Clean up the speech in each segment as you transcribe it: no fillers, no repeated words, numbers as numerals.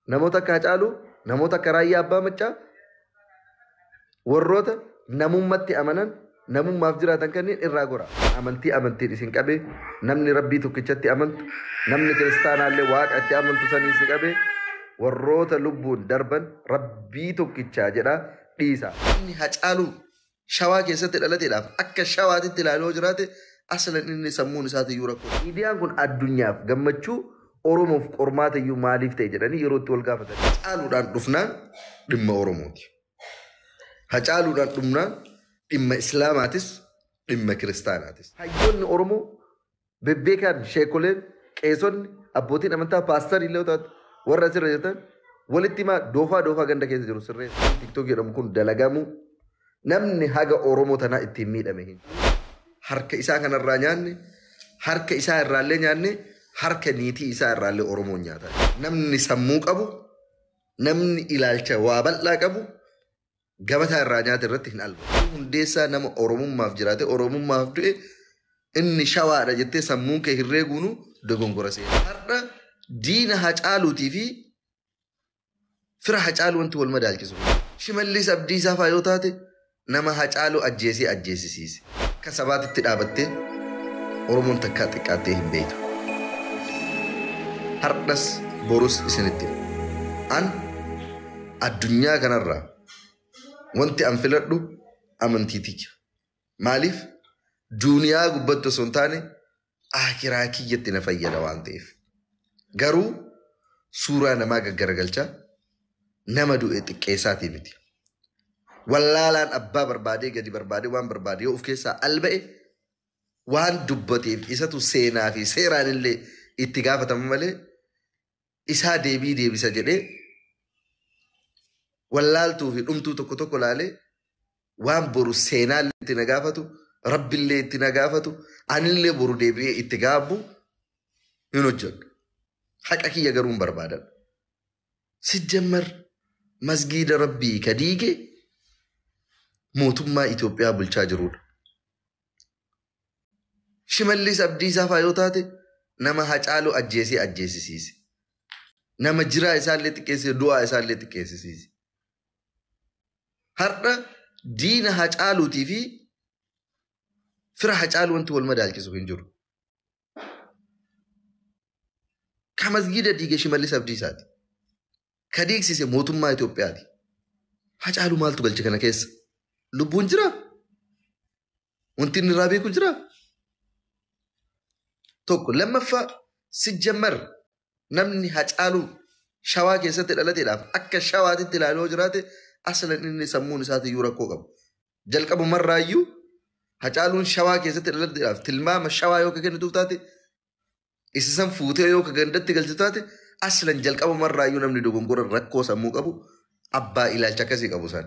Namoota akka Hacaaluu, namoota akka Raayyaa Abbaa Maccaa, warroota namummatti amanan, namummaaf jiraatan kanneen irraa gora. Amantii amantiin isin qabee, namni Rabbii tokkichatti amantu, namni kiristaanaallee Waaqa itti amantu sanii si qabee, warroota lubbuun darban Rabbii tokkichaa jedhaa dhiisa. Inni Hacaaluu Shawaa keessatti dhalateedhaaf akka Shawaatitti ilaaloo jiraate, aslan inni sammuun isaatiyyuu rakkoo. Miidiyaan kun addunyaaf gammachuu, Oromoof qormaata iyyuu maaliif ta'e jedhanii yeroo itti wal gaafatan. Hacaaluudhaan dhufnaan dhimma Oromooti. Hacaaluudhaan dhumnaan dhimma Islaamaatis, dhimma Kiristaanaatis. Hayyoonni Oromoo bebbeekaan, sheekoleen, qeesonni, abbootiin amantaa, paastarii illee taatu, warra asirra jirtan walitti himaa, doofaa doofaa ganda keessa jiru sirreessa. TikTok jedhamu kun dalagamuu namni haga Oromoo tanaa ittiin miidhame hin. Harka isaa kanarraa nyaanne, harka isaa irraallee nyaanne, harka niitii isaa irraallee Oromoon nyaata. Namni sammuu qabu, namni ilaalcha waa bal'aa qabu, gabataa irraa nyaata irratti hin albu. Hundeessaa nama Oromummaaf jiraate, Oromummaaf du'e, inni Shawaadha jettee sammuun kee herreeguunu dogongora seena. Har'a diina Hacaaluutii fi fira Hacaaluu wanti wal madaalchisu. Shimallis Abdiisaa fa'aa yoo taate, nama Hacaaluu ajjeesee ajjeesisiise. Akka sabaatitti dhaabattee Oromoon takkaa xiqqaattee hin beektu. Har'as borus isinitti. An addunyaa kanarraa wanti an filadhu amantii tiyya. Maaliif? Duuniyaa gubbatti osoo hin taane akiraa kiyyatti na fayyada waan ta'eef. Garuu suuraa namaa gaggaragalchaa nama du'e xiqqeessaatii miti. Wallaalaan abbaa barbaadee gadi barbaadee waan barbaade yoo of keessaa alba'e, waan dubbateef isatu seenaa fi seeraan illee itti gaafatama malee, isaa deebii deebisa jedhee wallaaltuu fi dhumtuu tokko tokko laalee waan boru seenaallee itti na gaafatu, Rabbillee itti na gaafatu, anillee boru deebi'ee itti gaabbu hin hojjedhu. Haqa kiyya garuu hin barbaadan. Sijjammar masgiida Rabbii ka diige mootummaa Itoophiyaa bulchaa jirudha. Shimallis Abdiisaa fa'aa yoo taate, nama Hacaaluu ajjeesee ajjeesisiise. Nama jiraa isaallee xiqqeessee du'aa isaallee xiqqeessisiise. Har'a diina Hacaaluutii fi fira Hacaaluu wanti wal madaalchisu hin jiru. Ka masgiida diige Shimallis Abdiisaati. Ka diigsise mootummaa Itoophiyaati. Hacaaluu maaltu galche kana keessa? Lubbuun jiraa? Wanti inni irraa beeku jiraa? Tokko lammaffaa, sijjammar namni Hacaaluu Shawaa keessatti dhalateedhaaf akka Shawaatitti ilaaloo jiraate, aslan inni sammuun isaatiyyuu rakkoo qabu. Jalqabumarraayyuu Hacaaluun Shawaa keessatti dhalateedhaaf tilmaama Shawaa yoo ka kennituuf taate, isa san fuutee yoo ka gandatti galchitu taate, aslan jalqabumarraayyuu namni dogongora rakkoo sammuu qabu abbaa ilaalcha akkasii qabu san.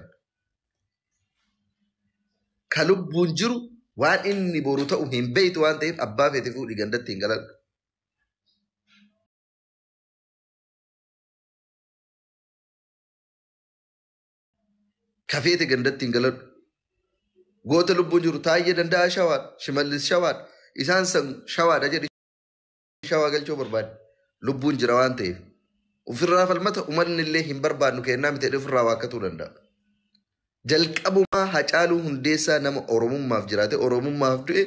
Ka lubbuun jiru waan inni boru ta'u hin beektu waan ta'eef, abbaa feete fuudhii gandatti hin galadhu. Ka feete gandatti hin galadhu. Goota lubbuun jiru Taayyee Danda'a Shawaadha, Shimallis Shawaadha. Isaan san Shawaadha jedhi Shawaa galchuu barbaade. Lubbuun jira waan ta'eef. Ofirraa falmata, uummanni illee hin barbaadnu kennaa miti jedhee ofirraa waakkatuu danda'a. Jalqabumaa Hacaaluu Hundeessaa nama Oromummaaf jiraate, Oromummaaf du'e,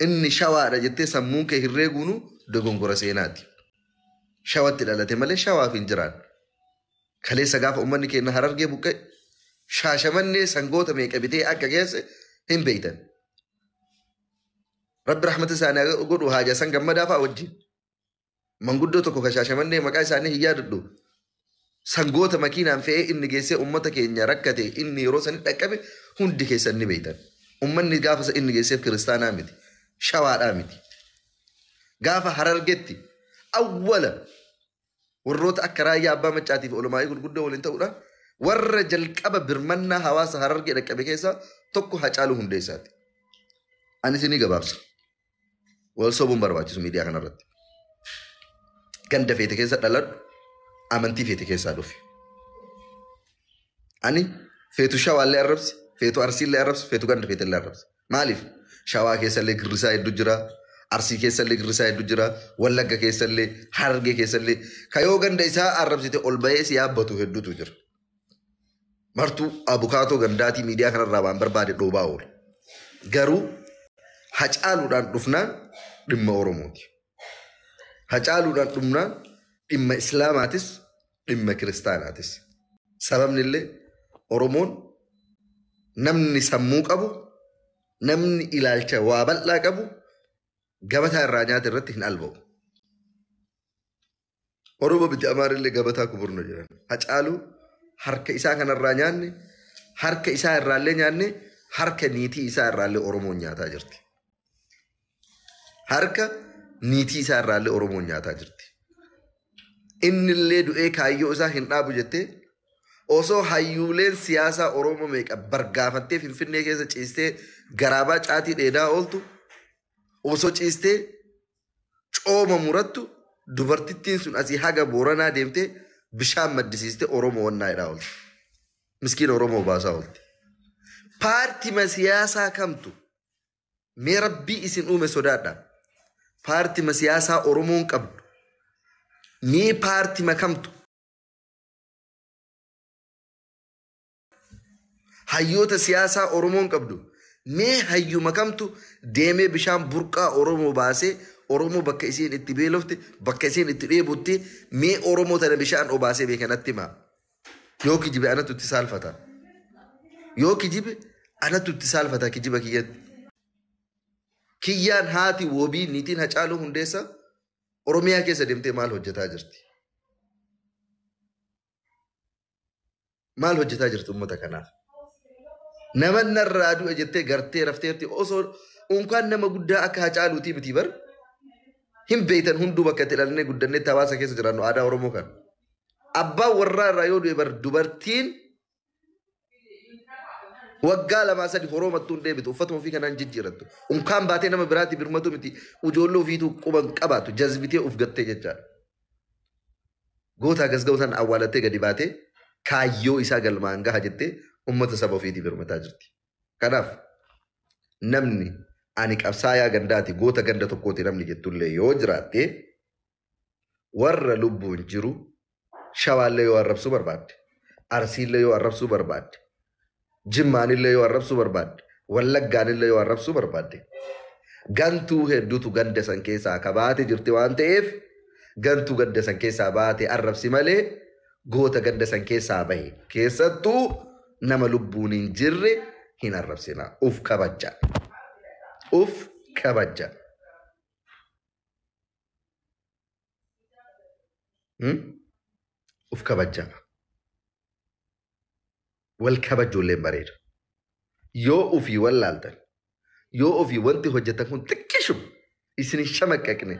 inni Shawaadha jettee sammuun kee herreeguunu dogongora seenaati. Shawatti dhalate malee Shawaaf hin jiraan. Kaleessa gaafa uummanni keenya Harargee buqqa'e, Shaashamannee sangoota meeqa bitee akka geesse hin beektan. Rabbi rahmata isaanii godhu Haaja san Gammadaa fa'a wajjin. Manguddoo tokko ka Shaashamannee maqaa isaanii hin yaadadhu. Sangoota makiinaan fe'ee inni geessee uummata keenya rakkate inni yeroo sani dhaqqabe hundi keessan ni beektan. Uummanni gaafa inni geesseef kiristaanaa miti. Shawaadhaa miti. Gaafa Harargetti awwala warroota akka Raayyaa Abbaa Maccaatiif olmaa'ii gurguddoo waliin ta'uudhaan warra jalqaba birmannaa hawaasa Harargee dhaqqabe keessaa tokko Hacaaluu Hundeessaati. Ani isinii gabaabsa. Wal sobuun barbaachisu miidiyaa kanarratti. Ganda feete keessa dhaladhu, amantii feete keessaa dhufi. Ani feetu Shawaallee arrabsi, feetu Arsiillee arrabsi, feetu ganda feetellee arrabsi. Maaliif? Shawaa keessallee girrisaa hedduu jira. Arsii keessallee girrisaa hedduu jira. Wallagga keessallee, Harargee keessallee. Kayoo ganda isaa arrabsite ol bahee si yaabbatu hedduutu jira. Martuu abukaatoo gandaatii miidiyaa kanarraa waan barbaade dhoobaa oola. Garuu Hacaaluudhaan dhufnaan dhimma Oromooti. Hacaaluudhaan dhufnaan dhimma Islaamaatis dhimma Kiristaanaatis. Sababni illee Oromoon namni sammuu qabu, namni ilaalcha waa bal'aa qabu gabataa irraa nyaata irratti hin alba'u. Oromoo miti Amaarillee gabataa kuburno jedhan. Hacaaluu harka isaa kanarraa nyaanne, harka isaa irraallee nyaanne, harka niitii isaa irraallee Oromoon nyaataa jirti. Harka niitii isaa irraallee Oromoon nyaataa jirti. Innillee du'ee kaayyoo isaa hin dhaabu jettee osoo hayyuuleen siyaasaa Oromoo meeqa bargaafattee Finfinnee keessa ciistee garaabaa caatii dheedaa ooltu osoo ciistee cooma murattu dubartittiin sun asii haga Booranaa deemtee bishaan maddisiistee Oromoo wannaa jedhaa oolti. Miskiin Oromoo baasaa oolti. Paartima siyaasaa kamtu mee rabbii isin uume sodaadha. Paartima siyaasaa Oromoon qabdu mee paartima kamtu hayyoota siyaasaa Oromoon qabdu mee hayyuma kamtu deemee bishaan burqaa Oromoo baasee Oromoo bakka isiin itti beelofte bakka isiin itti dheebotte mee Oromoo tana bishaan obaasee beekanatti himaa. Yoo kijibe anatu itti saalfata. Yoo kijibe anatu itti saalfata kijiba kiyyatti. Kiyyaan haati wobii niitiin Hacaaluu Hundeessaa Oromiyaa keessa deemtee maal hojjetaa jirti? Maal hojjetaa jirti uummata kanaaf? Nama narraa du'e jettee gartee rafteerti osoo unkaan nama guddaa akka Hacaaluutii miti bar hin beektan hunduu bakka itti dhalannee guddannetti hawaasa keessa jiraannu aadaa Oromoo kana. Abbaan warraa irraa yoo du'e bar dubartiin waggaa 2-3 horoomattuu hin deebitu uffatuma ofii kanaan jijjiirattu. Unkaan baatee nama biraatti birmatu miti ijoollee ofiituu quban qabaatu jazbitee of gattee jechaadha. Goota akkas ga'u sana awwaalattee gadi baatee kaayyoo isaa galmaan gaha jettee uummata saba ofiitii birmataa jirti. Kanaaf namni ani qabsaayaa gandaati goota ganda tokkooti namni jettullee yoo jiraatte warra lubbuun jiru Shawaallee yoo arrabsuu barbaadde, Arsiillee yoo arrabsuu barbaadde, Jimmaanillee yoo arrabsuu barbaadde, Wallaggaanillee yoo arrabsuu barbaadde, gantuu hedduutu ganda san keessaa ka baate jirti waan ta'eef gantuu ganda san keessaa baate arrabsi malee goota ganda san keessaa bahe keessattuu nama lubbuun hin jirre hin arrabsina. Uf kabajja. Uf kabajja. Uf kabajja. Wal kabajuullee bareeda. Yoo ofii wallaaltan, yoo ofii wanti hojjetan kun xiqqishum isin hin shamaqqaqne,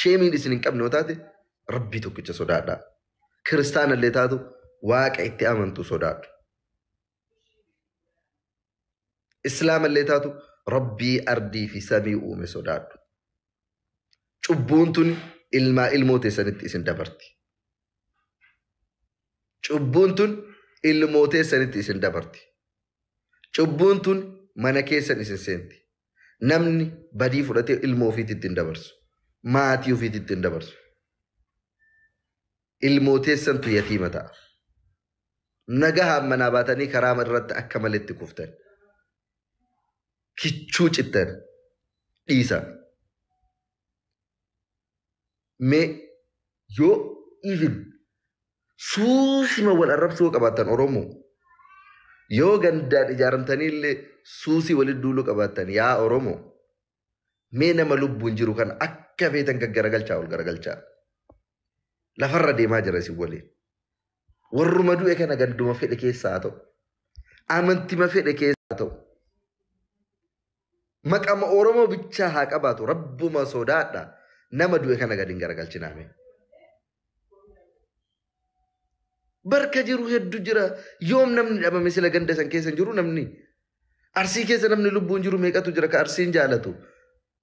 sheemiin isin hin qabne yoo taate rabbii tokkicha sodaadhaa. Kiristaanallee taatu waaqa itti amantu sodaadhu. Islaamallee taatu rabbii ardii fi samii uume sodaadhu. Cubbuun tun ilmaa ilmoo teessanitti isin dabarti. Cubbuun tun ilmoo teessanitti isin dabarti. Cubbuun tun mana keessan isin seenti. Namni badii fudhatee ilmoo ofiitti ittiin dabarsu. Maatii ofiitti ittiin dabarsu. Ilmoo teessantu yatiima ta'a. Nagahaan manaa baatanii karaa irratti akka maletti kuftan. Kichuu cittan dhiisa. Mee yoo even suusima wal arrabsuu qabaattan Oromoo yoo gandaan ijaaramtanii illee suusii walitti duuluu qabaattan yaa Oromoo mee nama lubbuun jiru kan akka feetan gaggaragalchaa ol garagalchaa. Lafarra deemaa jira isin waliin. Warruma du'e kana ganduma fedhe keessaa haa ta'u. Amantima fedhe keessaa haa ta'u. Maqama Oromoo bichaa haa qabaatu rabbuma sodaadha. Nama du'e kana gadi hin garagalchinaame. Barka jiru hedduu jira. Yoom namni dhabame sila ganda san keessa hin jiru namni. Arsii keessa namni lubbuun jiru meeqatu jira ka arsiin jaalatu.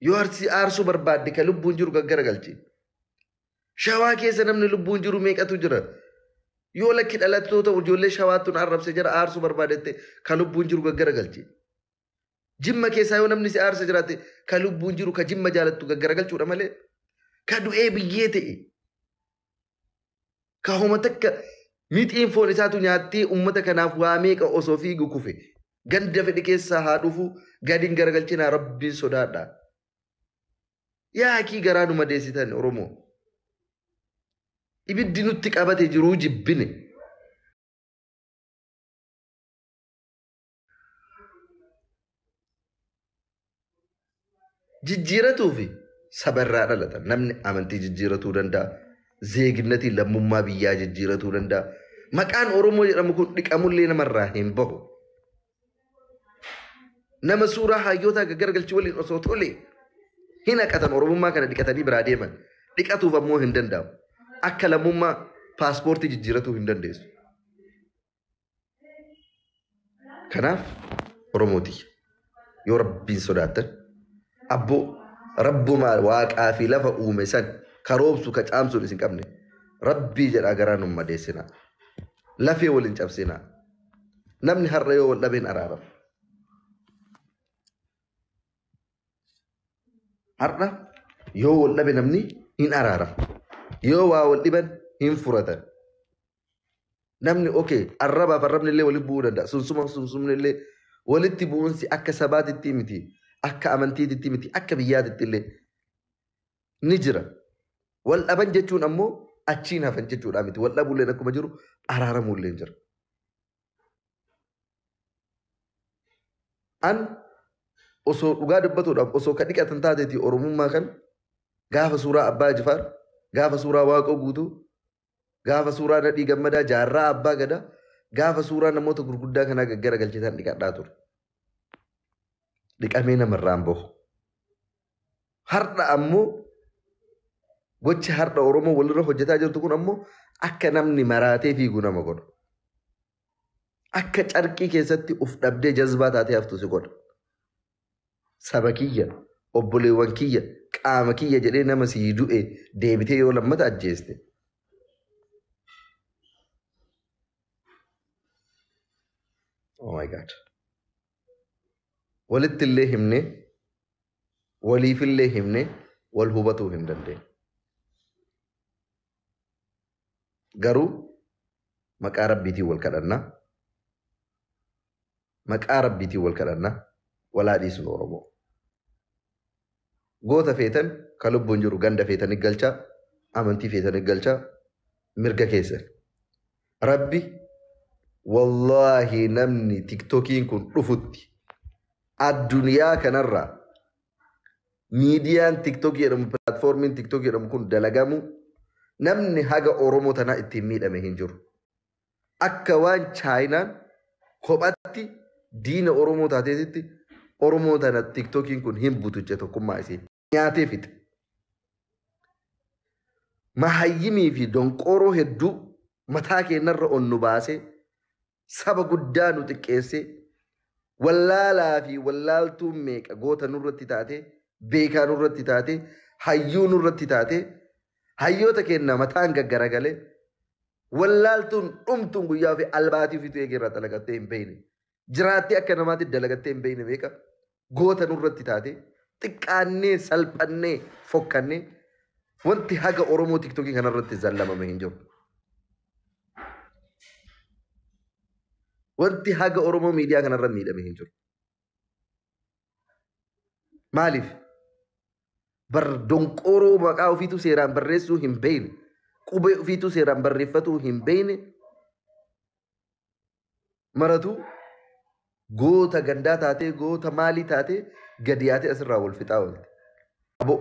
Yoo arsii aarsuu barbaadde ka lubbuun jiru gaggaragalchi. Shawaa keessa namni lubbuun jiru meeqatu jira. Yoo lakki dhalattoota ijoollee shawaattu na arrabse jara aarsuu barbaadette ka lubbuun jiru gaggaragalchi. Jimma keessaa yoo namni si aarsa jiraate ka lubbuun jiru ka jimma jaalattu gaggaragalchuudha malee ka du'ee biyyee ta'e ka homa takka mixiin foon isaatu nyaattee uummata kanaaf waa meeqa osoo fiigu kufe ganda fedhe keessaa haa dhufu gadi hin garagalchinaa rabbiin sodaadha. Yaakii garaa nu madeessitan Oromoo. Ibiddi nutti qabate jiruu jibbine. Jijjiiratuu fi saba irraa dhalatan namni amantii jijjiiratuu danda'a. Zeeginnatii lammummaa biyyaa jijjiiratuu danda'a. Maqaan Oromoo jedhamu kun dhiqamullee namarraa hin bahu. Nama suuraa hayyootaa gaggaragalchi waliin osoo tole hin haqatan Oromummaa kana dhiqatanii biraa deeman. Dhiqatuuf ammoo hin danda'amu. Akka lammummaa paaspoortii jijjiiratuu hin dandeessu. Kanaaf Oromooti yoo rabbiin sodaattan abboo rabbumaa waaqaa fi lafa uume san ka roobsu ka caamsuun isin qabne rabbii jedhaa garaa nu madeessinaa. Lafee waliin cabsinaa. Namni har'a yoo wal dhabeen araarama. Har'a yoo wal dhabe namni hin araaramu. Yoo waa wal dhiban hin furatan. Namni okay arrabaaf arrabni illee walitti bu'uu danda'a. Sunsuma sunsumni illee walitti bu'uunsi akka sabaatitti miti, akka amantiititti miti, akka biyyaatitti illee ni jira. Wal dhaban jechuun ammoo achiin hafan jechuudha miti. Wal dhabuulleen akkuma jiru araaramuullee jira. An osoo dhugaa dubbatuudhaaf osoo ka dhiqatan taateeti Oromummaa kan gaafa suuraa Abbaa Jifaar, gaafa suuraa Waaqoo Guutuu, gaafa suuraa Nadhii Gammadaa, Jaarraa Abbaa Gadaa, gaafa suuraa namoota gurguddaa kanaa gaggaragalchitan dhiqadhaa ture. Dhiqamee namarraan bahu. Har'a ammoo gochi har'a Oromoo walirra hojjetaa jirtu kun ammoo akka namni maraatee fiigu nama godha. Akka carqii keessatti uf dhabdee jazbaa taatee haftu si godha. Saba kiyya, obboleewwan kiyya, qaama kiyya jedhee nama sii du'e deebitee yoo lammata ajjeeste. Oh my God. Walitti illee himne, waliifillee himne, wal hubatuu hin dandeenye. Garuu maqaa rabbiitiin wal kadhannaa. Maqaa rabbiitiin wal kadhannaa. Walaa dhiisnu Oromoo. Goota feetan ka lubbuun jiru ganda feetanii galchaa, amantii feetanii galchaa, mirga keessan. Rabbi wallaahi namni tiktokiin kun dhufutti addunyaa kanarraa miidiyaan tiktokii jedhamu pilaatfoormiin tiktokii jedhamu kun dalagamu namni haga Oromoo tanaa ittiin miidhame hin jiru. Akka waan Chaayinaan kophatti diina Oromoo taateetitti Oromoo tana tiktokiin kun hin butuche tokkummaa isii nyaatee fixe. Mahayyimii fi donqooroo hedduu mataa keenyarra ol nu baasee saba guddaa nu xiqqeessee wallaalaa fi wallaaltuun meeqa goota nurratti taatee beekaa nurratti taatee hayyuu nurratti taatee hayyoota keenya mataan gaggaragalee wallaaltuun dhumtuun guyyaa fi albaatii ofiitu eegeerraa dalagattee hin beekne. Jiraattee akka namaatti dalagattee hin beekne meeqa goota nurratti taatee xiqqaannee salphannee fokkannee wanti haga Oromoo tiktokii kanarratti zallamame hin jiru. Wanti haga Oromoo miidiyaa kanarra miidhame hin jiru. Maaliif? Bar donqooroo maqaa ofiitu seeraan barreessuu hin beekne, qubee ofiitu seeraan barreeffatuu hin beekne, maratu goota gandaa taatee goota maalii taatee gadi yaatee asirraa wal fixaa oolte. Abo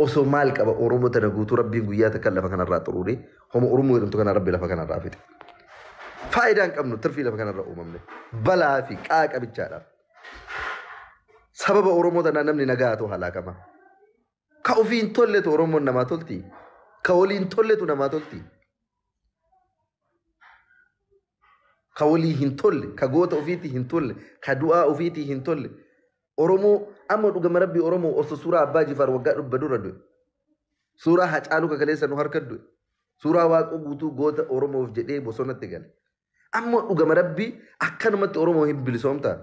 osoo maal qaba Oromoo tana guutuu rabbiin guyyaa takka lafa kanarraa xuruuree homa Oromoo jedhamtu kana rabbi lafa kanarraa fixe. Faayidaa hin qabnu tirfii lafa kanarra uumamne balaa fi qaaqa bichaadhaaf. Sababa Oromoo tanaa namni nagaa haa ta'u halaakama. Ka ofii hin tolletu Oromoon namaa tolti. Ka walii hin tolletu namaa tolti. Ka walii hin tolle, ka goota ofiitii hin tolle, ka du'aa ofiitii hin tolle. Oromoo amma dhugama rabbii Oromoo osoo suuraa Abbaa Jifaar waggaa dhibba dura du'e. Suuraa Hacaaluu kakaleessa nu harka du'e. Suuraa Waaqoo guutuu goota Oromoof jedhee bosonatti gale. Amma dhugama rabbii akkanumatti Oromoo hin bilisoomtaa.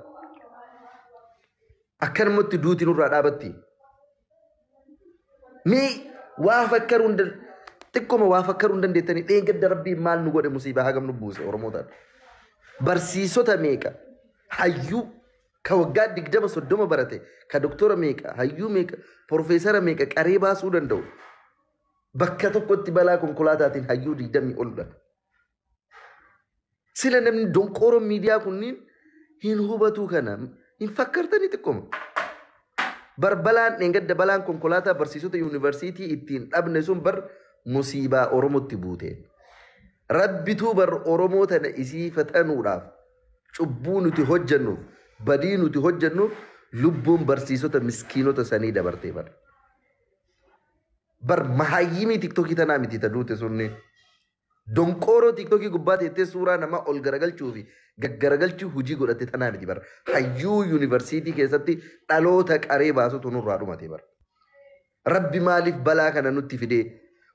Akkanumatti duuti nurraa dhaabatti. Mee waa fakkaruu hin xiqqooma waa fakkaruu hin dandeettanii dheengadda Rabbiin maal nu godhe musiibaa hagam nu buuse Oromootaan. Barsiisota meeqa hayyuu ka waggaa 20 30 barate ka doktora meeqa hayyuu meeqa profeesara meeqa qaree baasuu danda'u. Bakka tokkotti balaa konkolaataatiin hayyuu 20 ol dha. Sila namni donqooroon miidiyaa kunniin hin hubatuu kana hin fakkartanii xiqqooma. Bar balaan dheengadda balaan konkolaataa barsiisota yuunivarsiitii ittiin dhabne sun bar musiibaa Oromootti buute. Rabbituu bar Oromoo tana isii fatanuudhaaf cubbuu nuti hojjennuuf badii nuti hojjennuuf lubbuun barsiisota miskiinota sanii dabartee bar. Bar mahayyimii tiktookii tanaa miti ta duute sunni. Donqooroo tiktookii gubbaa teettee suuraa namaa ol garagalchuu fi gaggaragalchuu hojii godhatte tanaa miti bar. Hayyuu yuunivarsiitii keessatti dhaloota qaree baasutu nurraa dhumate bar. Rabbi maaliif balaa kana nutti fidee?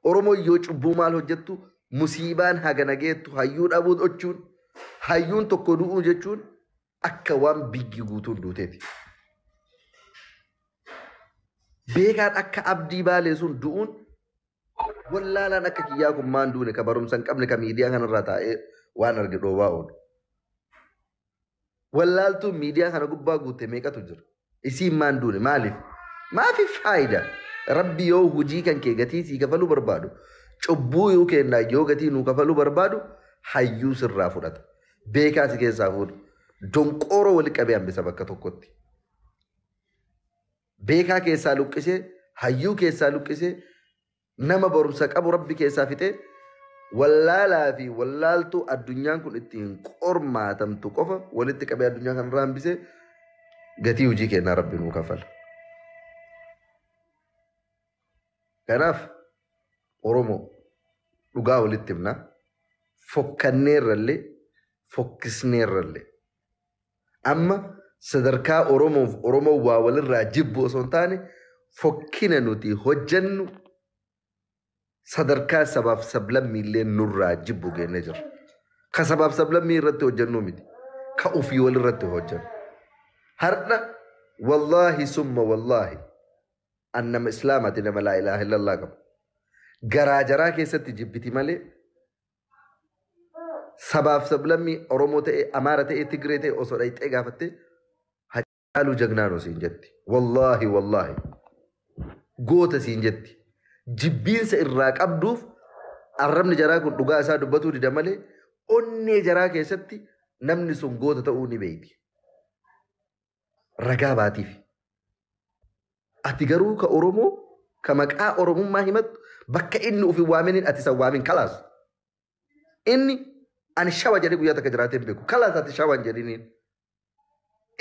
Oromoo yoo cubbuu maal hojjettu musiibaan hagana geettu hayyuu dhabuu jechuun hayyuun tokko du'uu jechuun akka waan biyyi guutuun duuteeti. Beekaan akka Abdii Baalee sun du'uun wallaalaan akka kiyyaa kun maan duune ka barumsa hin qabne ka miidiyaa kanarraa taa'ee waan arge dhoowwaa oolu. Wallaaltuun miidiyaa kana gubbaa guute meeqatu jira? Isiin maan duune maaliif? Maafi faayida? Rabbi yoo hojii kan kee gatii sii kafaluu barbaadu cubbuu yoo kennaa yoo gatii nuu kafaluu barbaadu hayyuu sirraa fudhata. Beekaa si keessaa fuudha. Donqooroo wali qabee hambisa bakka tokkotti. Beekaa keessaa luqqisee, hayyuu keessaa luqqisee, nama barumsa qabu Rabbi keessaa fixee wallaalaa fi wallaaltuu addunyaan kun ittiin qormaatamtu qofa walitti qabee addunyaa kanarraa hambisee gatii hojii kennaa Rabbi nuu kafala. Kanaaf Oromoo dhugaa walitti himna. Fokkanneerrallee fokkisneerrallee. Amma sadarkaa Oromoof Oromoo waa walirraa jibbu osoo hin taane fokkina nuti hojjennu sadarkaa sabaaf sablammiillee nurraa jibbu geennee jirra. Ka sabaaf sablammii irratti hojjennu miti. Ka ofii walirratti hojjennu. Har'a wallaahi summa wallaahi an nama Islaamaati nama laa ilaaha illallah qabu. Garaa jaraa keessatti jibbiti malee sabaaf sablammii Oromoo ta'e Amaara ta'e Tigree ta'e osoo dhayxee gaafatte Hacaaluu jagnaa siin jetti. Wallaahi wallaahi goota siin jetti. Jibbiinsa irraa qabduuf arrabni jaraa kun dhugaa isaa dubbatuu dida malee onnee jaraa keessatti namni sun goota ta'uu ni beeyti. Ragaa baatiif. Ati garuu ka Oromoo ka maqaa Oromummaa himattu bakka inni ofi waaminiin ati san waamin kalaas. Inni ani shawa jedhee guyyaa takka jiraatee hin beeku. Kalaas ati shawa hin jedhiniin.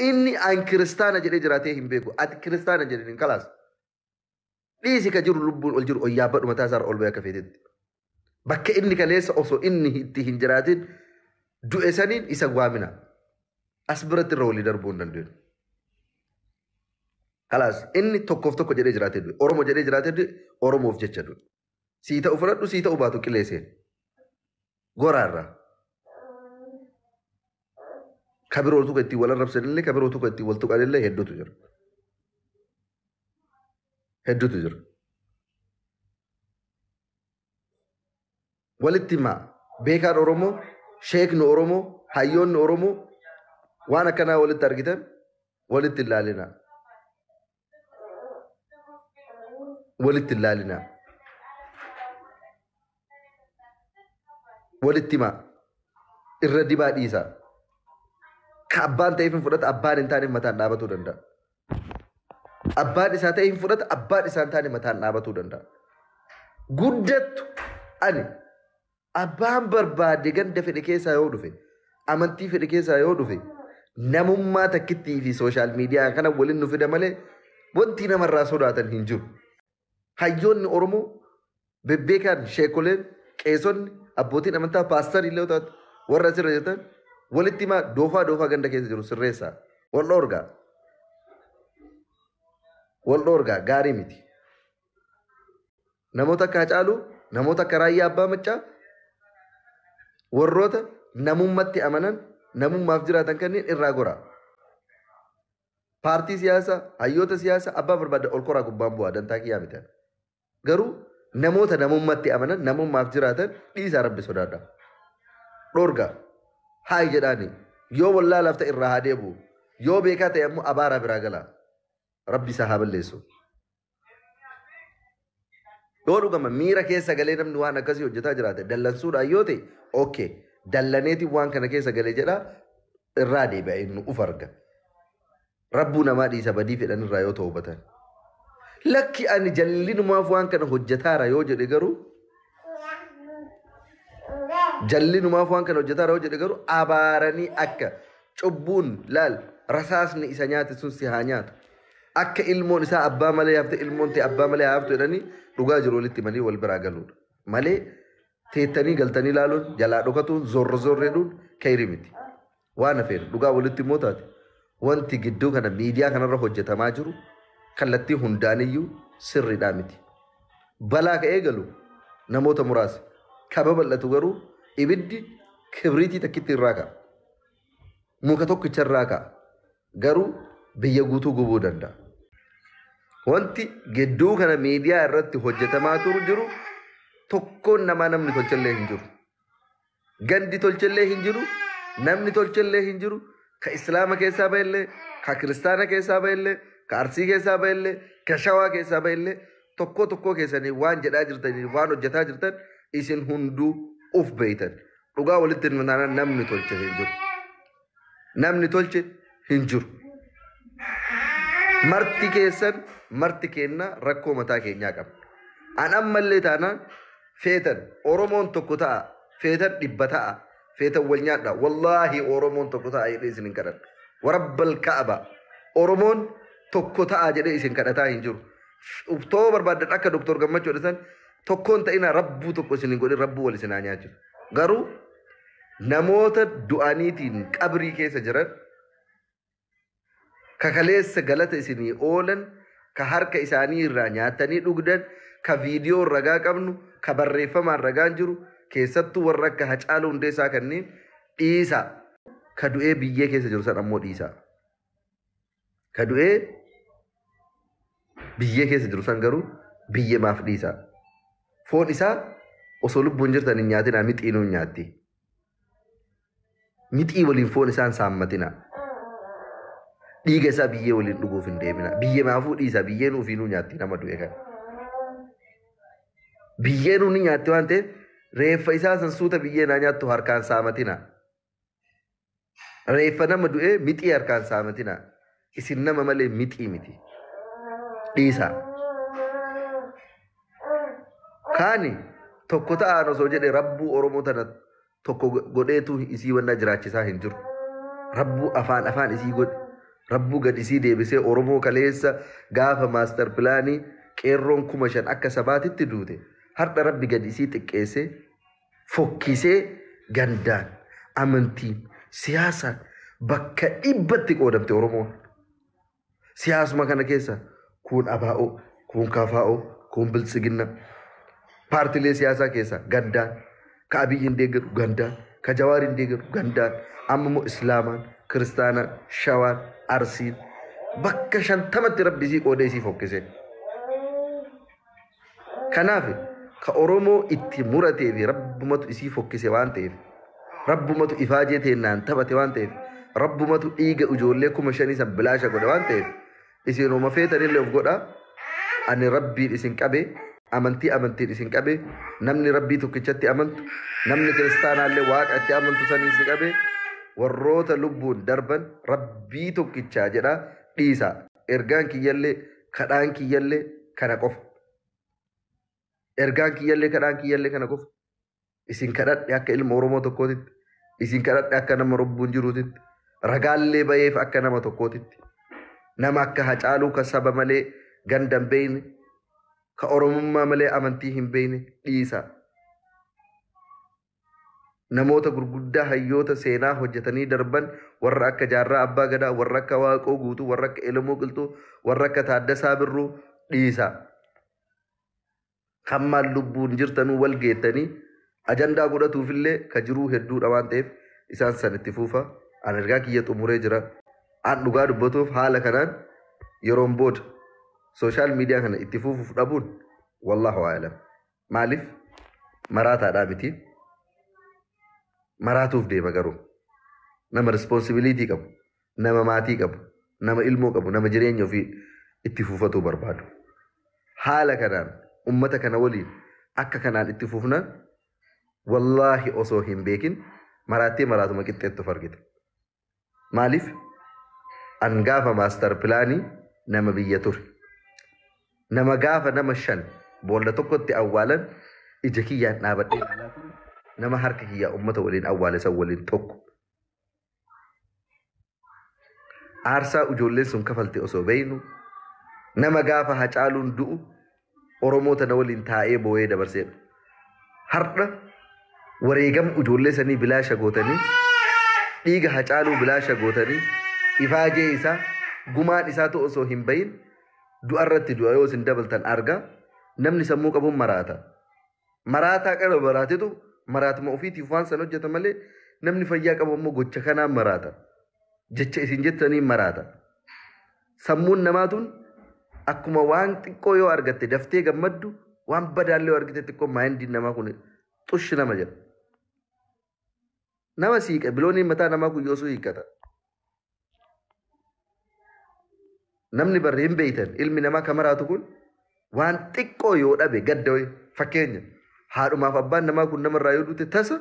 Inni an kiristaana jedhee jiraatee hin beeku. Ati kiristaana jedhiniin kalaas. Dhiisi ka jiru lubbuun ol jiru ol yaabbadhu mataa isaarra ol bahee akka feetetti. Bakka inni kaleessa osoo inni itti hin jiraatin du'e saniin isa waamina. As biratti irra walii darbuu hin dandeenyu. Kalaas inni tokkoof tokko jedhee jiraatee du'e. Oromoo jedhee jiraatee du'e Oromoof jecha du'e. Sii ta'u fudhadhu sii ta'u baatu qilee seeni. Goraarraa. Ka biroo tuqa ittiin wal arrabsanillee ka biroo tuqa ittiin wal tuqanillee hedduutu jira. Hedduutu jira. Walitti himaa. Beekaan Oromoo, sheekni Oromoo, hayyoonni Oromoo waan akkanaa walitti argitan walitti hin laalinaa. Walitti hin laalinaa. Walitti himaa. Irra dibaa dhiisaa. Ka abbaan ta'eef hin fudhata, abbaan hin taaneef mataan dhaabatuu danda'a. Abbaan isaa ta'e hin fudhata, abbaan isaa hin taane mataan dhaabatuu danda'a. Guddattu ani abbaan barbaade ganda fedhe keessaa yoo dhufe, amantii fedhe keessaa yoo dhufe, namummaa takkittii fi sooshaal miidiyaa kana waliin nu fida malee wanti namarraa sodaatan hin jiru. Hayyoonni Oromoo bebbeekaan sheekoleen, qeesonni, abbootiin amantaa, paastarii illee taatu warra asirra jirtan walitti himaa doofaa doofaa ganda keessa jiru sirreessaa. Wal dhoorgaa. Wal dhoorgaa gaarii miti. Namoota akka Hacaaluu, namoota akka Raayyaa Abbaa Maccaa warroota namummatti amanan, namummaaf jiraatan kanneen irraa goraa. Paartii siyaasaa, hayyoota siyaasaa abbaa barbaaddan ol koraa gubbaan bu'aa dantaa kiyyaa miti. Garuu namoota namummaatti amanan, namummaaf jiraatan dhiisaa, rabbi sodaadha. Dhorga haay jedhaani yoo wallaalaaf ta'e irraa haa deebi'u. Yoo beekaa ta'e ammoo abaaraa biraa gala. Rabbi isaa haa balleessu. Yoo dhugama miira keessa galee namni waan akkasii hojjetaa jiraate dallansuudhaan yoo ta'e, okay, dallaneetiin waan kana keessa galee jedha, irraa deebi'a, inni uf arga. Rabbuu namaa dhiisa badii fedhan irraa yoo ta'ubatan. Lakki, ani jallinumaaf waan kana hojjetaara yoo jedhe garuu, jallinumaaf waan kana hojjetaara yoo jedhe garuu, abaaranii akka cubbuun laal rasaasni isa nyaate sun si haa nyaatu. Akka ilmoon isaa abbaa malee hafte, ilmoon ta'e abbaa malee haftu jedhanii dhugaa jiru walitti himanii wal biraa galuudha. Malee teettanii galtanii ilaaluun, jalaa dhokatuun, zorro zorreedhuun kayri miti. Waan hafeen dhugaa walitti immoo taate, wanti gidduu kana miidiyaa kanarra hojjetamaa jiru kallattii hundaaniyyuu sirriidhaa miti. Balaa ka'ee galu namoota muraasa. Ka babal'atu garuu ibiddi kibriitii takkitti irraa ka'a. Muka tokkicha irraa ka'a. Garuu biyya guutuu gubuu danda'a. Wanti gidduu kana miidiyaa irratti hojjetamaa turu jiru tokkoon namaa namni tolchallee hin jiru. Gandi tolchallee hin jiru, namni tolchallee hin jiru, ka Islaama keessaa ba'ellee, ka Kiristaana keessaa ba'ellee, ka Arsii keessaa ba'ellee, ka Shawaa keessaa ba'ellee, tokkoo tokkoo keessanii waan jedhaa jirtanii waan hojjetaa jirtan isin hunduu uf beeytan. Dhugaa walitti hin taanaan namni tolche hin jiru. Namni tolche hin jiru. Marti keessan, marti keenna rakkoo mataa keenyaa qabna. An ammallee taanaan feetan Oromoon tokko ta'a, feetan 100 ta'a, feetan wal nyaadha. Wallaahi Oromoon tokko ta'a jedhee isin hin kadhadhu. Warabbal Ka'aba. Oromoon tokko ta'a jedhee isin kadhataa hin jiru. Too barbaaddan akka Doktor Gammachuu jedhan tokkoon ta'ina, rabbuu tokko isin hin godhin, rabbuu wal isin haa nyaachisu. Garuu namoota du'aniitiin qabrii keessa jiran, kakaleessa galata isinii oolan, ka harka isaanii irraa nyaatanii dhugdan, ka viidiyoo ragaa qabnu, ka barreeffamaan ragaan jiru, keessattuu warra akka Hacaaluu Hundeessaa kanneen dhiisaa. Ka du'ee biyyee keessa jiru san ammoo dhiisaa. Ka du'ee biyyee keessa jiru san garuu biyyee maaf dhiisaa. Foon isaa osoo lubbuun jirtan hin nyaatinaa, mixiinuu hin nyaatti. Mixii waliin foon isaan saammatinaa. Dhiiga isaa biyyee waliin dhuguuf hin deemina. Biyyee maafuu dhiisa, biyyeen ofiinuu nyaatti nama du'e kana. Biyyeenuu ni nyaatti waan ta'eef, reeffa isaa san suuta biyyee naa nyaattu harkaan saamatina. Reeffa nama du'ee mixii harkaan saamatina. Isin nama malee mixii miti. Dhiisaa. Kaani tokko ta'aan osoo jedhe rabbuu Oromoo tana tokko godheetu isii wanna jiraachisaa hin jiru. Rabbuu afaan afaan isii godhe. Rabbuu gad isii deebisee Oromoo kaleessa gaafa master planii qeerroon 5,000 akka sabaatitti duute. Har'a rabbi gad isii xiqqeessee fokkisee gandaan, amantiin, siyaasaan bakka 100tti qoodamte Oromoon. Siyaasuma kana keessa kuun ABO, kuun KFO, kuun Biltsiginna. Paartilee siyaasaa keessa gandaan, ka Abiyyiin deeggaru gandaan, ka Jawaariin deeggaru gandaan, amma immoo Islaamaan, Kiristaanaan, Shawaan, Arsiin bakka 50tti rabbi isii qoodee isii fokkise. Kanaaf ka Oromoo itti muratee fi rabbumatu isii fokkise waan ta'eef, rabbumatu ifaajee teennaan taphate waan ta'eef, rabbumatu dhiiga ijoollee 5,000 san bilaasha godhe waan ta'eef, isin homa feetanillee of godha. Ani rabbiin isin qabe, amantii amantiin isin qabe, namni rabbii tokkichatti amantu, namni kiristaanaallee waaqa itti amantu sanii isin qabe, warroota lubbuun darban rabbii tokkichaa jedha dhiisa. Ergaan kiyyallee kadhaan kiyyallee kana qofa. Ergaan kiyyallee kadhaan kiyyallee kana qofa. Isin kadhadhe akka ilma Oromoo tokkootitti, isin kadhadhe akka nama lubbuun jiruutitti, ragaallee baheef akka nama tokkootitti. Nama akka Hacaaluu ka saba malee ganda hin beekne, ka Oromummaa malee amantii hin beekne dhiisa. Namoota gurguddaa hayyoota seenaa hojjetanii darban, warra akka Jaarraa Abbaa Gadaa, warra akka Waaqoo Guutuu, warra akka Elemoo Qilxuu, warra akka Taaddasaa Birruu dhiisa. Hammaan lubbuun jirtanuu wal geettanii ajandaa godhatuufillee ka jiruu hedduudha waan ta'eef isaan san itti fuufa. Ani ergaa kiyya xumuree jira. An dhugaa dubbatuuf haala kanaan yeroon booda social media kana itti fufuuf dhabuun wallaahu a'lam. Maaliif maraataadhaa miti, maraatuuf deema garuu nama responsibility qabu, nama maatii qabu, nama ilmoo qabu, nama jireenya ofii itti fufatuu barbaadu. Haala kanaan ummata kana waliin akka kanaan itti fufnaan wallaahi osoo hin beekin maraattee maraatuma qixxeettu of argita. Maaliif an gaafa master plan nama biyya ture. Nama gaafa nama 5 boolla tokkotti awwaalan ija kiyyaan dhaabadhee ilaalaa ture. Nama harka kiyyaa ummata waliin awwaale san waliin tokko. Aarsaa ijoolleen sun kafalte osoo beeynu nama gaafa Hacaaluun du'u Oromoo tana waliin taa'ee boo'ee dabarseedha. Har'a wareegama ijoollee sanii bilaasha gootanii, dhiiga Hacaaluu bilaasha gootanii, ifaajee isaa gumaan isaatu osoo hin bahin du'arratti du'a yoo isin dabaltan argaa namni sammuu qabuun maraata. Maraataa qaba maraatetu maraatuma ofiitiif waan san hojjeta malee namni fayyaa qabu immoo gocha kanaan maraata. Jecha isin jettaniin maraata. Sammuun namaatuun akkuma waan xiqqoo yoo argatte daftee gammaddu, waan badaallee yoo argite xiqqoo mindiin namaa kun xushi nama jedha. Nama siiqa bilooniin mataa namaa kun yoosuu hiikkata. Namni barri hin beeytan ilmi namaa ka maraatu kun waan xiqqoo yoo dhabe gadda wayi. Fakkeenya haadhumaaf abbaan namaa kun namarraa yoo duute tasa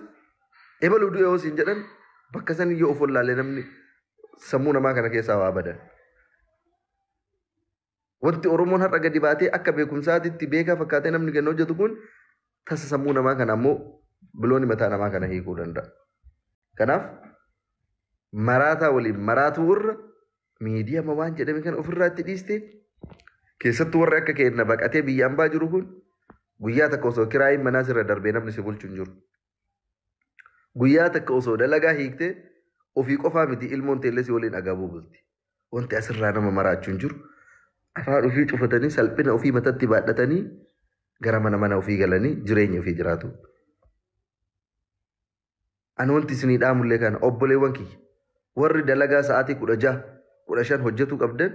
ebaluu du'e yoo siin jedhan bakka san yoo of wallaalle namni sammuu namaa kana keessaa waa badan. Wanti Oromoon har'a gadi baatee akka beekumsaatitti beekaa fakkaatee namni kennu hojjetu kun tasa sammuu namaa kana ammoo bilooni mataa namaa kana hiikuu danda'a. Kanaaf maraataa waliin maraatuu irra miidiyama waan jedhame kana ofirraa itti dhiiste, keessattuu warri akka keenya baqatee biyya ambaa jiru kun guyyaa takka osoo kiraayin manaa sirra darbee namni si bulchu hin jiru. Guyyaa takka osoo dalagaa hiiktee ofii qofaa miti ilmoon teellee si waliin agabuu bulti. Wanti asirraa nama maraachuu hin jiru. Afaan ofii cufatanii salphina ofii matatti baadhatanii gara mana mana ofii galanii jireenya ofii jiraatu. Ani wanti isinii dhaamullee kana obboleewwan kiyya warri dalagaa sa'aatii 16 15 hojjetuu qabdan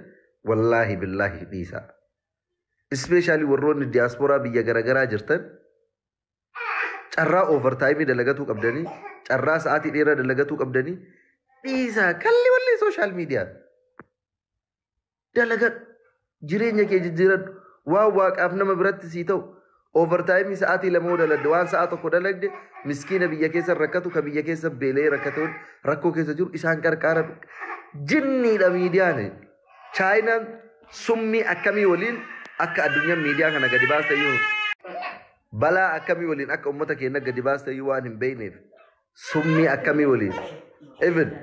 wallaahi billaahi dhiisaa. Especially warroonni diyaasporaa biyya garaagaraa jirtan carraa overtime dalagatuu qabdanii, carraa sa'aatii dheeraa dalagatuu qabdanii dhiisaa kalli wallee social media. Dalagadhu, jireenya kee jijjiiradhu, waan waaqaaf nama biratti sii ta'u overtime sa'aatii 2 dalagde waan sa'a 1 dalagde miskiina biyya keessa rakkatu ka biyya keessa beela'ee rakkatu rakkoo keessa jiru isaan qarqaaradhu. Jinniidha miidiyaan. Chaayinaan summii akkamii waliin akka addunyaan miidiyaa kana gadi baasta iyyuu balaa akkamii waliin akka uummata keenya gadi baasta iyyuu waan hin beekneef summii akkamii waliin. Even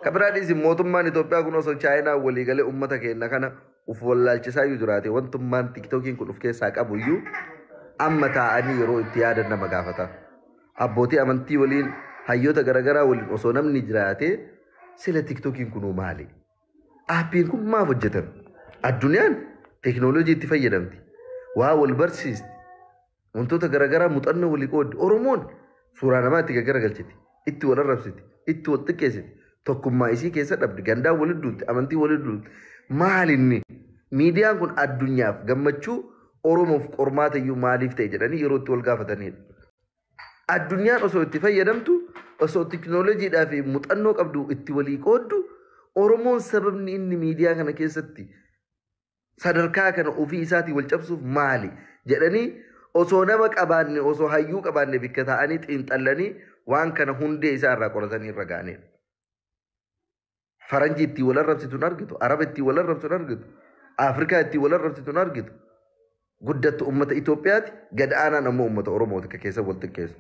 kabiraa dhiisi mootummaan Itoophiyaa kun osoo Chaayinaa walii galee uummata keenya kana uf wallaalchisaa iyyuu jiraate wantummaan tiktookiin kun of keessaa qabu iyyuu amma taa'anii yeroo itti yaadan nama gaafata. Abbootii amantii waliin hayyoota garaagaraa waliin osoo namni jiraate sila tiktookiin kunuu maali? Aappiin kun maaf hojjetame? Addunyaan teekinooloojii itti fayyadamti. Waa wal barsiisti. Wantoota garaagaraa muuxannoo walii qooddi. Oromoon suuraa namaa itti gaggaragalchiti. Itti wal arrabsiti. Itti wal xiqqeessiti. Tokkummaa isii keessa dhabdi. Gandaan walitti duulti. Amantii walitti duulti. Maal inni? Miidiyaan kun addunyaaf gammachuu Oromoof qormaata iyyuu maaliif ta'e jedhanii yeroo itti wal gaafatanidha. Addunyaan osoo itti fayyadamtu, osoo teekinooloojiidhaa fi muuxannoo qabdu itti walii qooddu, Oromoon sababni inni miidiyaa kana keessatti sadarkaa kana ofii isaatii wal cabsuuf maali jedhanii osoo nama qabaanne, osoo hayyuu qabaanne bikka taa'anii xiinxallanii waan kana hundee isaa irraa qoratanii irra ga'anidha. Faranjii ittiin wal arrabsitu hin argitu, Araba ittiin wal arrabsitu hin argitu, Afrikaa ittiin wal arrabsitu hin argitu. Guddattu uummata Itoophiyaati, gad aanaan ammoo uummata Oromooti ka keessa wal xiqqeessu.